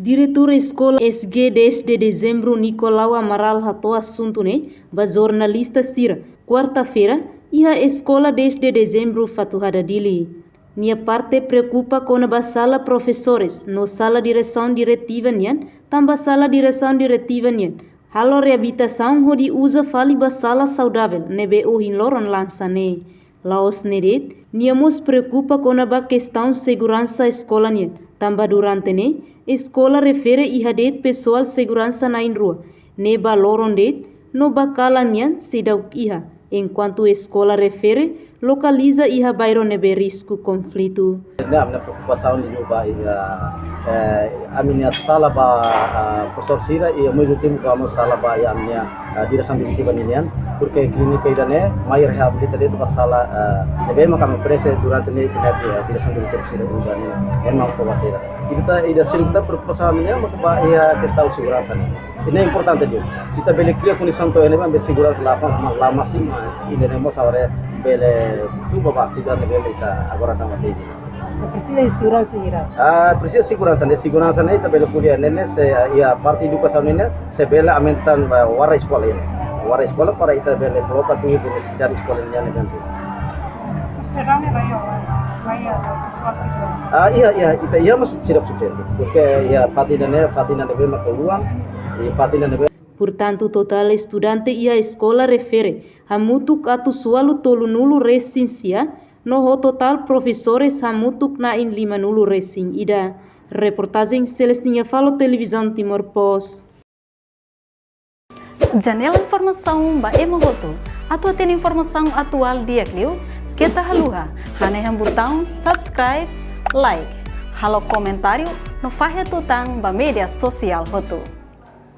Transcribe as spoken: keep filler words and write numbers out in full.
Diretór Eskola S G dez de Dezembru Nicolau Amaral hato'o asuntu ne'e ba jornalista sira, kuarta-feira, iha Eskola dez de Dezembru Fatuhada Dili. Nia parte preokupa kona-ba sala profesores no sala diresaun diretiva nian, tanba sala diresaun diretiva nian halo reabilitasaun hodi uza fali ba sala saudavel ne'ebé ohin loron lansa ne'e. La'ós ne'e de'it, nia mós preokupa kona-ba kestaun seguransa eskola nian, tanba durante ne'e eskola refere iha de'it pesoál seguransa na'in-rua, ne'e ba loron de'it no ba kalan nian seidauk iha, enkuantu eskola refere lokaliza iha bairru ne'ebé risku konflitu. Ne'e ami-nia preokupasaun liu ba iha, eh, ami-nia sala ba, ah, profesór sira, i ao mesmo tempo ami-nia sala ba iha ami-nia, ah, diresaun diretiva nian, porque klínika ida-ne'e mai reabilita de'it ba sala, ah, ne'ebé mak ami presiza durante ne'e, ne'e, ah, diresaun diretiva sira uza ne'e, ne'e mak fó ba sira. Ita, ida sira ita preokupasaun ami-nia mak ba iha kestaun seguransa ne'e. Ne'e importante liu. Ita bele kria kondisaun to'o ne'ebé mak seguransa la, la, la másimu, i ne'e mós agora bele tuba ba atividade ne'ebé mak ita agora tama tesi. Presiza seguransa hira? Ah, presiza seguransa ne'e, seguransa ne'e ita bele ko'alia ne'e, ne'e se, ah, iha parte edukasaun ne'e, ne'e se bele aumenta ba warak eskola ne'e. Warak eskola para ita bele koloka tuir nesesidade eskola ne'e, ne'e. Estudante ba iha, ba iha, ba iha, ba iha. Ah, iha, iha, ita iha, mas seidauk sufisiente. Porque iha fatin ne'e, fatin ne'ebé mak luan, i fatin ne'ebé. Portantu, totál estudante iha eskola refere hamutuk atus ualu tolunulu resin sia, no ho totál profesores hamutuk na'in limanulu resin ida. Reportajen Celestina Falo, Televizaun Timor Post. Janela informasaun ba ema hotu. Atu hatene informasaun atuál di'ak liu, keta haluha hanehan butaun subscribe, like, halo komentáriu no fahe tutan ba média sosiál hotu.